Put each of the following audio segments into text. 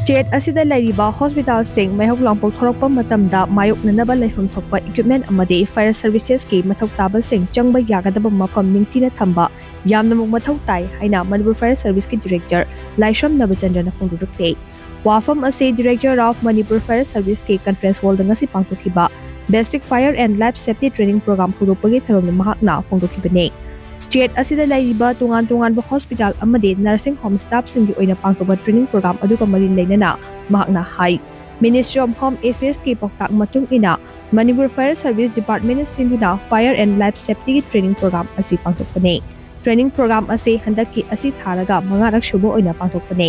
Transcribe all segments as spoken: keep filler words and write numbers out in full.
State ꯑꯁꯤꯗ ꯂꯩꯔꯤꯕ ꯍꯣꯁꯄꯤꯇꯥꯜꯁꯤꯡ ꯃꯩꯍꯧ ꯂꯥꯡꯄꯣꯛ ꯊꯣꯔꯛꯄ ꯃꯇꯝꯗ ꯃꯥꯌꯣꯛꯅꯅꯕ ꯂꯩꯐꯝ ꯊꯣꯛꯄ ꯏꯀ꯭ꯋꯤꯞꯃꯦꯟ ꯑꯃꯗꯤ ꯐꯥꯌꯔ ꯁꯔꯚꯤꯁꯦꯁꯀꯤ ꯃꯊꯧ ꯇꯥꯕꯁꯤꯡ ꯆꯪꯕ ꯌꯥꯒꯗꯕ ꯃꯐꯝ ꯅꯤꯡꯊꯤꯅ ꯊꯝꯕ ꯌꯥꯝꯅꯃꯛ ꯃꯊꯧ ꯇꯥꯏ ꯍꯥꯏꯅ ꯃꯅꯤꯄꯨꯔ ꯐꯥꯌꯔ ꯁꯔꯚꯤꯁꯀꯤ ꯗꯤꯔꯦꯛꯇꯔ ꯂꯥꯏꯁ꯭ꯔꯝ ꯅꯕꯆꯟꯗ꯭ꯔꯅ ꯐꯣꯡꯗꯣꯔꯛꯂꯦ꯫ ꯋꯥꯐꯝ ꯑꯁꯤ Director of Manipur Fire Service ꯀꯤ conference hall ꯗ ꯉꯁꯤ ꯄꯥꯡꯊꯣꯛꯈꯤꯕ Basic Fire and Life Safety Training Program ꯍꯧꯗꯣꯛꯄꯒꯤ ꯊꯧꯔꯝꯗ ꯃꯍꯥꯛꯅ ꯐꯣꯡꯗꯣꯛꯈꯤꯕꯅꯤ꯫ ꯁ꯭ꯇꯦꯠ ꯑꯁꯤꯗ ꯂꯩꯔꯤꯕ ꯇꯣꯉꯥꯟ ꯇꯣꯉꯥꯟꯕ ꯍꯣꯁꯄꯤꯇꯥꯜ ꯑꯃꯗꯤ ꯅꯔꯁꯤꯡ ꯍꯣꯝ ꯁ꯭ꯇꯥꯐꯁꯤꯡꯒꯤ ꯑꯣꯏꯅ ꯄꯥꯡꯊꯣꯛꯄ ꯇ꯭ꯔꯦꯅꯤꯡ ꯄ꯭ꯔꯣꯒ꯭ꯔꯥꯝ ꯑꯗꯨꯒ ꯃꯔꯤ ꯂꯩꯅꯅ ꯃꯍꯥꯛꯅ ꯍꯥꯏ, Ministry of Home Affairs ꯀꯤ ꯄꯥꯎꯇꯥꯛ ꯃꯇꯨꯡ ꯏꯟꯅ ꯃꯅꯤꯄꯨꯔ ꯐꯥꯌꯔ ꯁꯔꯚꯤꯁ ꯗꯤꯄꯥꯔꯠꯃꯦꯟꯅ ꯁꯤꯟꯗꯨꯅ ꯐꯥꯌꯔ ꯑꯦꯟ ꯂꯥꯏꯐ ꯁꯦꯐꯇꯤꯒꯤ ꯇ꯭ꯔꯦꯅꯤꯡ ꯄ꯭ꯔꯣꯒ꯭ꯔꯥꯝ ꯑꯁꯤ ꯄꯥꯡꯊꯣꯛꯄꯅꯤ꯫ ꯇ꯭ꯔꯦꯅꯤꯡ ꯄ꯭ꯔꯣꯒ꯭ꯔꯥꯝ ꯑꯁꯤ ꯍꯟꯗꯛꯀꯤ ꯑꯁꯤ ꯊꯥꯔꯒ ꯃꯉꯥꯔꯛ ꯁꯨꯕ ꯑꯣꯏꯅ ꯄꯥꯡꯊꯣꯛꯄꯅꯤ꯫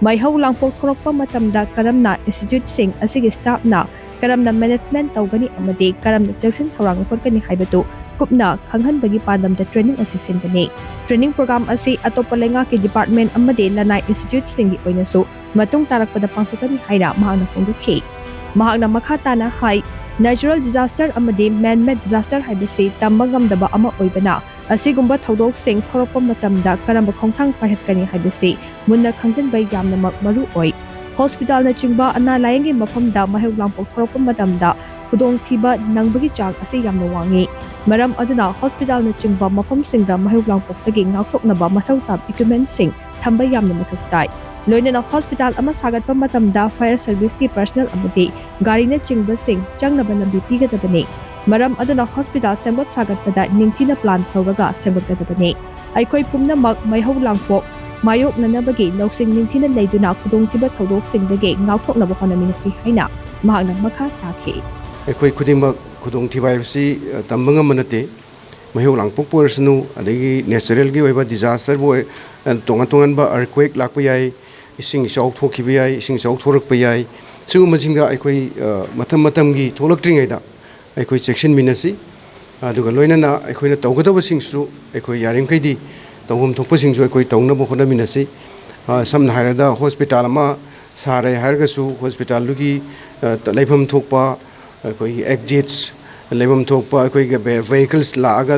ꯃꯩꯍꯧ ꯂꯥꯡꯄꯣꯛ ꯊꯣꯔꯛꯄ ꯃꯇꯝꯗ ꯀꯔꯝꯅ ꯏꯟꯁꯇꯤꯇ꯭ꯌꯨꯠꯁꯤꯡ ꯑꯁꯤꯒꯤ ꯁ꯭ꯇꯥꯐꯅ ꯀꯔꯝꯅ ꯃꯦꯅꯦꯖꯃꯦꯟꯠ ꯇꯧꯒꯅꯤ ꯑꯃꯗꯤ ꯀꯔꯝꯅ ꯆꯦꯛꯁꯤꯟ ꯊꯧꯔꯥꯡ ꯂꯧꯈꯠꯀꯅꯤ ꯍꯥꯏꯕꯗꯨ ꯀꯨꯞꯅ ꯈꯪꯍꯟꯕꯒꯤ ꯄꯥꯟꯗꯝꯗ ꯇ꯭ꯔꯦꯅꯤꯡ ꯑꯁꯤ ꯁꯤꯟꯕꯅꯤ꯫ ꯇ꯭ꯔꯦꯅꯤꯡ ꯄ꯭ꯔꯣꯒ꯭ꯔꯥꯝ ꯑꯁꯤ ꯑꯇꯣꯞꯄ ꯂꯩꯉꯥꯛꯀꯤ ꯗꯤꯄꯥꯔꯠꯃꯦꯟꯠ ꯑꯃꯗꯤ ꯂꯅꯥꯏ ꯏꯟꯁꯇꯤꯇ꯭ꯌꯨꯠꯁꯤꯡꯒꯤ ꯑꯣꯏꯅꯁꯨ ꯃꯇꯨꯡ ꯇꯥꯔꯛꯄꯗ ꯄꯥꯡꯊꯣꯛꯀꯅꯤ ꯍꯥꯏꯅ ꯃꯍꯥꯛꯅ ꯐꯣꯡꯗꯣꯛꯈꯤ꯫ ꯃꯍꯥꯛꯅ ꯃꯈꯥ ꯇꯥꯅ ꯍꯥꯏ, natural disaster ꯑꯃꯗꯤ man-made disaster ꯍꯥꯏꯕꯁꯤ ꯇꯝꯕ ꯉꯝꯗꯕ ꯑꯃ ꯑꯣꯏꯕꯅ, ꯑꯁꯤꯒꯨꯝꯕ ꯊꯧꯗꯣꯛꯁꯤꯡ ꯊꯣꯔꯛꯄ ꯃꯇꯝꯗ ꯀꯔꯝꯕ ꯈꯣꯡꯊꯥꯡ ꯄꯥꯏꯈꯠꯀꯅꯤ ꯍꯥꯏꯕꯁꯤ ꯃꯨꯟꯅ ꯈꯪꯖꯤꯟꯕ ꯌꯥꯝꯅꯃꯛ ꯃꯔꯨ ꯑꯣꯏ꯫ ꯍꯣꯁꯄꯤꯇꯥꯜꯅꯆꯤꯡꯕ ꯑꯅꯥ ꯂꯥꯌꯦꯡꯒꯤ ꯃꯐꯝꯗ ꯃꯩꯍꯧ ꯂꯥꯡꯄꯣꯛ ꯊꯣꯔꯛꯄ ꯃꯇꯝꯗ ꯈꯨꯗꯣꯡꯊꯤꯕ ꯅꯪꯕꯒꯤ ꯆꯥꯡ ꯑꯁꯤ ꯌꯥꯝꯅ ꯋꯥꯡꯏ꯫ ꯃꯔꯝ ꯑꯗꯨꯅ ꯍꯣꯁꯄꯤꯇꯥꯜꯅꯆꯤꯡꯕ ꯃꯐꯝꯁꯤꯡꯗ ꯃꯩꯍꯧ ꯂꯥꯡꯄꯣꯛꯇꯒꯤ ꯉꯥꯛꯊꯣꯛꯅꯕ ꯃꯊꯧ ꯇꯥꯕ ꯏꯀ꯭ꯋꯤꯞꯃꯦꯟꯠꯁꯤꯡ ꯊꯝꯕ ꯌꯥꯝꯅ ꯃꯊꯧ ꯇꯥꯏ꯫ ꯂꯣꯏꯅꯅ ꯍꯣꯁꯄꯤꯇꯥꯜ ꯑꯃ ꯁꯥꯒꯠꯄ ꯃꯇꯝꯗ ꯐꯥꯌꯔ ꯁꯔꯚꯤꯁꯀꯤ ꯄꯔꯁꯅꯦꯜ ꯑꯃꯗꯤ ꯒꯥꯔꯤꯅꯆꯤꯡꯕꯁꯤꯡ ꯆꯪꯅꯕ ꯂꯝꯕꯤ ꯄꯤꯒꯗꯕꯅꯤ꯫ ꯃꯔꯝ ꯑꯗꯨꯅ ꯍꯣꯁꯄꯤꯇꯥꯜ ꯁꯦꯝꯒꯠ ꯁꯥꯒꯠꯄꯗ ꯅꯤꯡꯊꯤꯅ ꯄ꯭ꯂꯥꯟ ꯇꯧꯔꯒ ꯁꯦꯝꯒꯠꯀꯗꯕꯅꯤ꯫ ꯑꯩꯈꯣꯏ ꯄꯨꯝꯅꯃꯛ ꯃꯩꯍꯧ ꯂꯥꯡꯄꯣꯛ ꯃꯥꯌꯣꯛꯅꯅꯕꯒꯤ ꯂꯧꯁꯤꯡ ꯅꯤꯡꯊꯤꯅ ꯂꯩꯗꯨꯅ ꯈꯨꯗꯣꯡꯊꯤꯕ ꯊꯧꯗꯣꯛꯁꯤꯡꯗꯒꯤ ꯉꯥꯛꯊꯣꯛꯅꯕ ꯍꯣꯠꯅꯃꯤꯟꯅꯁꯤ ꯍꯥꯏꯅ ꯃꯍꯥꯛꯅ ꯃꯈꯥ ꯇꯥꯈꯤ꯫ ꯑꯩꯈꯣꯏ ꯈꯨꯗꯤꯡꯃꯛ ꯈꯨꯗꯣꯡꯊꯤꯕ ꯍꯥꯏꯕꯁꯤ, ꯑ, ꯇꯝꯕ ꯉꯝꯕ ꯅꯠꯇꯦ꯫ ꯃꯩꯍꯧ ꯂꯥꯡꯄꯣꯛꯄꯨ ꯑꯣꯏꯔꯁꯅꯨ, ꯑꯗꯒꯤ ꯅꯦꯆꯔꯦꯜꯒꯤ ꯑꯣꯏꯕ ꯗꯤꯖꯥꯁꯇꯔꯕꯨ ꯑꯣꯏ-, ꯑ, ꯇꯣꯉꯥꯟ ꯇꯣꯉꯥꯟꯕ ꯑꯔꯀ꯭ꯋꯦꯛ ꯂꯥꯛꯄ ꯌꯥꯏ, ꯏꯁꯤꯡ ꯏꯆꯥꯎ ꯊꯣꯛꯈꯤꯕ ꯌꯥꯏ, ꯏꯁꯤꯡ ꯏꯆꯥꯎ ꯊꯣꯔꯛꯄ ꯌꯥꯏ꯫ ꯁꯤꯒꯨꯝꯕꯁꯤꯡꯗ ꯑꯩꯈꯣꯏ, ꯑ, ꯃꯇꯝ ꯃꯇꯝꯒꯤ ꯊꯣꯛꯂꯛꯇ꯭ꯔꯤꯉꯩꯗ ꯑꯩꯈꯣꯏ ꯆꯦꯛꯁꯤꯟꯃꯤꯟꯅꯁꯤ꯫ ꯑꯗꯨꯒ ꯂꯣꯏꯅꯅ ꯑꯩꯈꯣꯏꯅ ꯇꯧꯒꯗꯕꯁꯤꯡꯁꯨ ꯑꯩꯈꯣꯏ ꯌꯥꯔꯤꯃꯈꯩꯗꯤ ꯇꯧꯐꯝ ꯊꯣꯛꯄꯁꯤꯡꯁꯨ ꯑꯩꯈꯣꯏ ꯇꯧꯅꯕ ꯍꯣꯠꯅꯃꯤꯟꯅꯁꯤ꯫ ꯑ, ꯁꯝꯅ ꯍꯥꯏꯔꯕꯗ ꯍꯣꯁꯄꯤꯇꯥꯜ ꯑꯃ ꯁꯥꯔꯦ ꯍꯥꯏꯔꯒꯁꯨ ꯍꯣꯁꯄꯤꯇꯥꯜꯗꯨꯒꯤ, ꯑ, ꯂꯩꯐꯝ ꯊꯣꯛꯄ ꯑꯩꯈꯣꯏꯒꯤ ꯑꯦꯛꯖꯤꯠꯁ, ꯂꯩꯐꯝ ꯊꯣꯛꯄ ꯑꯩꯈꯣꯏꯒꯤ ꯚꯦ-, ꯚꯦꯍꯤꯀꯜꯁ ꯂꯥꯛꯑꯒ,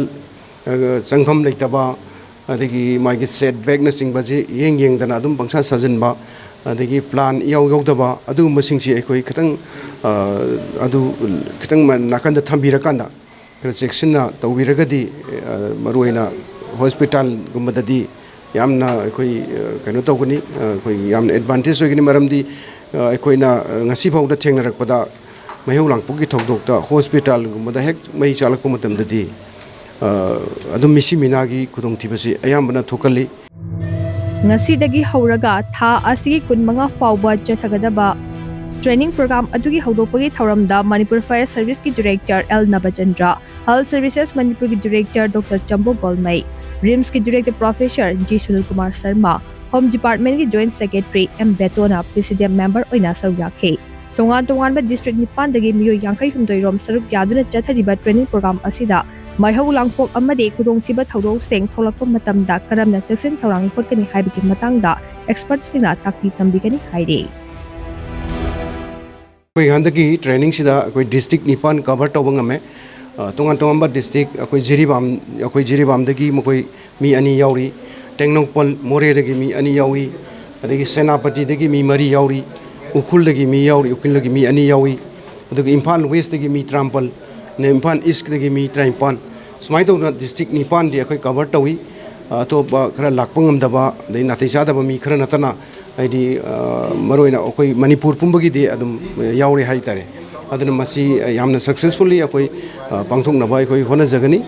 ꯑ, ꯆꯪꯐꯝ ꯂꯩꯇꯕ, ꯑꯗꯒꯤ ꯃꯥꯒꯤ ꯁꯦꯠ ꯕꯦꯛꯅꯆꯤꯡꯕꯁꯤ ꯌꯦꯡ ꯌꯦꯡꯗꯅ ꯑꯗꯨꯝ ꯄꯪꯁꯥ ꯁꯥꯖꯤꯟꯕ, ꯑꯗꯒꯤ ꯄ꯭ꯂꯥꯟ ꯏꯌꯥꯎ ꯌꯥꯎꯗꯕ, ꯑꯗꯨꯒꯨꯝꯕꯁꯤꯡꯁꯤ ꯑꯩꯈꯣꯏ ꯈꯤꯇꯪ, ꯑ, ꯑꯗꯨ ꯈꯤꯇꯪ ꯃ-, ꯅꯥꯀꯟꯗ ꯊꯝꯕꯤꯔꯀꯥꯟꯗ, ꯈꯔ ꯆꯦꯛꯁꯤꯟꯅ ꯇꯧꯕꯤꯔꯒꯗꯤ, ꯑ, ꯃꯔꯨꯑꯣꯏꯅ ꯍꯣꯁꯄꯤꯇꯥꯜꯒꯨꯝꯕꯗꯗꯤ ꯌꯥꯝꯅ ꯑꯩꯈꯣꯏ, ꯑ, ꯀꯩꯅꯣ ꯇꯧꯒꯅꯤ, ꯑ, ꯑꯩꯈꯣꯏ ꯌꯥꯝꯅ ꯑꯦꯗꯚꯥꯟꯇꯦꯖ ꯑꯣꯏꯒꯅꯤ꯫ ꯃꯔꯝꯗꯤ, ꯑ, ꯑꯩꯈꯣꯏꯅ, ꯑ, ꯉꯁꯤ ꯐꯥꯎꯗ ꯊꯦꯡꯅꯔꯛꯄꯗ ꯃꯩꯍꯧ ꯂꯥꯡꯄꯣꯛꯀꯤ ꯊꯧꯗꯣꯛꯇ ꯍꯣꯁꯄꯤꯇꯥꯜꯒꯨꯝꯕꯗ ꯍꯦꯛ ꯃꯩ ꯆꯥꯛꯂꯛꯄ ꯃꯇꯝꯗꯗꯤ, ꯑ, ꯑꯗꯨꯝ ꯃꯤꯁꯤ ꯃꯤꯅꯥꯒꯤ ꯈꯨꯗꯣꯡꯊꯤꯕꯁꯤ ꯑꯌꯥꯝꯕꯅ ꯊꯣꯛꯀꯜꯂꯤ꯫ ꯉꯁꯤꯗꯒꯤ ꯍꯧꯔꯒ ꯊꯥ ꯑꯁꯤꯒꯤ ꯀꯨꯟꯃꯉꯥ ꯐꯥꯎꯕ ꯆꯠꯊꯒꯗꯕ ꯇ꯭ꯔꯦꯅꯤꯡ ꯄ꯭ꯔꯣꯒ꯭ꯔꯥꯝ ꯑꯗꯨꯒꯤ ꯍꯧꯗꯣꯛꯄꯒꯤ ꯊꯧꯔꯝꯗ ꯃꯅꯤꯄꯨꯔ ꯐꯥꯌꯔ ꯁꯔꯚꯤꯁꯀꯤ director L Nabachandra, health services ꯃꯅꯤꯄꯨꯔꯒꯤ ꯗꯤꯔꯦꯛꯇꯔ ꯗꯣꯛꯇꯔ ꯆꯝꯕꯣ ꯒꯣꯜꯃꯩ, ꯔꯤꯝꯁꯀꯤ director professor G Sunil Kumar Sharma, home ꯗꯤꯄꯥꯔꯠꯃꯦꯟꯒꯤ ꯖꯣꯏꯟꯠ ꯁꯦꯀ꯭ꯔꯦꯇꯔꯤ ꯑꯦꯝ ꯕꯦꯇꯣꯅ ꯄ꯭ꯔꯤꯁꯤꯗꯤꯌꯝ ꯃꯦꯝꯕꯔ ꯑꯣꯏꯅ ꯁꯔꯨꯛ ꯌꯥꯈꯤ꯫ ꯇꯣꯉꯥꯟ ꯇꯣꯉꯥꯟꯕ ꯗꯤꯁꯇ꯭ꯔꯤꯛ ꯅꯤꯄꯥꯟꯗꯒꯤ ꯃꯤꯑꯣꯏ ꯌꯥꯡꯈꯩ ꯍꯨꯝꯗꯣꯏ ꯔꯣꯝ ꯁꯔꯨꯛ ꯌꯥꯗꯨꯅ ꯆꯠꯊꯔꯤꯕ ꯇ꯭ꯔꯦꯅꯤꯡ ꯄ꯭ꯔꯣꯒ꯭ꯔꯥꯝ ꯑꯁꯤꯗ ꯃꯩꯍꯧ ꯂꯥꯡꯄꯣꯛ ꯑꯃꯗꯤ ꯈꯨꯗꯣꯡꯊꯤꯕ ꯊꯧꯗꯣꯛꯁꯤꯡ ꯊꯣꯛꯂꯛꯄ ꯃꯇꯝꯗ ꯀꯔꯝꯅ ꯆꯦꯛꯁꯤꯟ ꯊꯧꯔꯥꯡ ꯂꯧꯈꯠꯀꯅꯤ ꯍꯥꯏꯕꯒꯤ ꯃꯇꯥꯡꯗ ꯑꯦꯛꯁꯄꯔꯠꯁꯤꯡꯅ ꯇꯥꯛꯄꯤ ꯇꯝꯕꯤꯒꯅꯤ ꯍꯥꯏꯔꯤ꯫ ꯑꯩꯈꯣꯏ ꯍꯟꯗꯛꯀꯤ ꯇ꯭ꯔꯦꯅꯤꯡꯁꯤꯗ ꯑꯩꯈꯣꯏ ꯗꯤꯁꯇ꯭ꯔꯤꯛ ꯅꯤꯄꯥꯟ ꯀꯚꯔ ꯇꯧꯕ ꯉꯝꯃꯦ꯫ ꯑ, ꯇꯣꯉꯥꯟ ꯇꯣꯉꯥꯟꯕ ꯗꯤꯁꯇ꯭ꯔꯤꯛ, ꯑꯩꯈꯣꯏ ꯖꯤꯔꯤꯕꯥꯝ, ꯑꯩꯈꯣꯏ ꯖꯤꯔꯤꯕꯥꯝꯗꯒꯤ ꯃꯈꯣꯏ ꯃꯤ ꯑꯅꯤ ꯌꯥꯎꯔꯤ, ꯇꯦꯡꯅꯧꯄꯜ ꯃꯣꯔꯦꯗꯒꯤ ꯃꯤ ꯑꯅꯤ ꯌꯥꯎꯏ, ꯑꯗꯒꯤ ꯁꯦꯅꯥꯄꯇꯤꯗꯒꯤ ꯃꯤ ꯃꯔꯤ ꯌꯥꯎꯔꯤ, ꯎꯈ꯭ꯔꯨꯜꯗꯒꯤ ꯃꯤ ꯌꯥꯎꯔꯤ, ꯎꯈ꯭ꯔꯨꯜꯗꯒꯤ ꯃꯤ ꯑꯅꯤ ꯌꯥꯎꯏ, ꯑꯗꯨꯒ ꯏꯝꯐꯥꯜ ꯋꯦꯁꯇꯒꯤ ꯃꯤ ꯇꯔꯥꯃꯥꯄꯜ, ꯑꯗꯩ ꯏꯝꯐꯥꯜ ꯏꯁꯇꯒꯤ ꯃꯤ ꯇꯔꯥꯅꯤꯄꯥꯜ, ꯁꯨꯃꯥꯏꯅ ꯇꯧꯗꯅ ꯗꯤꯁꯇ꯭ꯔꯤꯛ ꯅꯤꯄꯥꯟꯗꯤ ꯑꯩꯈꯣꯏ ꯀꯚꯔ ꯇꯧꯏ꯫ ꯑꯇꯣꯞꯄ ꯈꯔ ꯂꯥꯛꯄ ꯉꯝꯗꯕ, ꯑꯗꯩ ꯅꯥꯇꯩ ꯆꯥꯗꯕ ꯃꯤ ꯈꯔ ꯅꯠꯇꯅ, ꯍꯥꯏꯗꯤ, ꯑ, ꯃꯔꯨꯑꯣꯏꯅ ꯑꯩꯈꯣꯏ ꯃꯅꯤꯄꯨꯔ ꯄꯨꯝꯕꯒꯤꯗꯤ ꯑꯗꯨꯝ ꯌꯥꯎꯔꯦ ꯍꯥꯏꯇꯥꯔꯦ꯫ ꯑꯗꯨꯅ ꯃꯁꯤ ꯌꯥꯝꯅ ꯁꯛꯁꯦꯁꯐꯨꯜꯂꯤ ꯑꯩꯈꯣꯏ, ꯑ, ꯄꯥꯡꯊꯣꯛꯅꯕ ꯑꯩꯈꯣꯏ ꯍꯣꯠꯅꯖꯒꯅꯤ꯫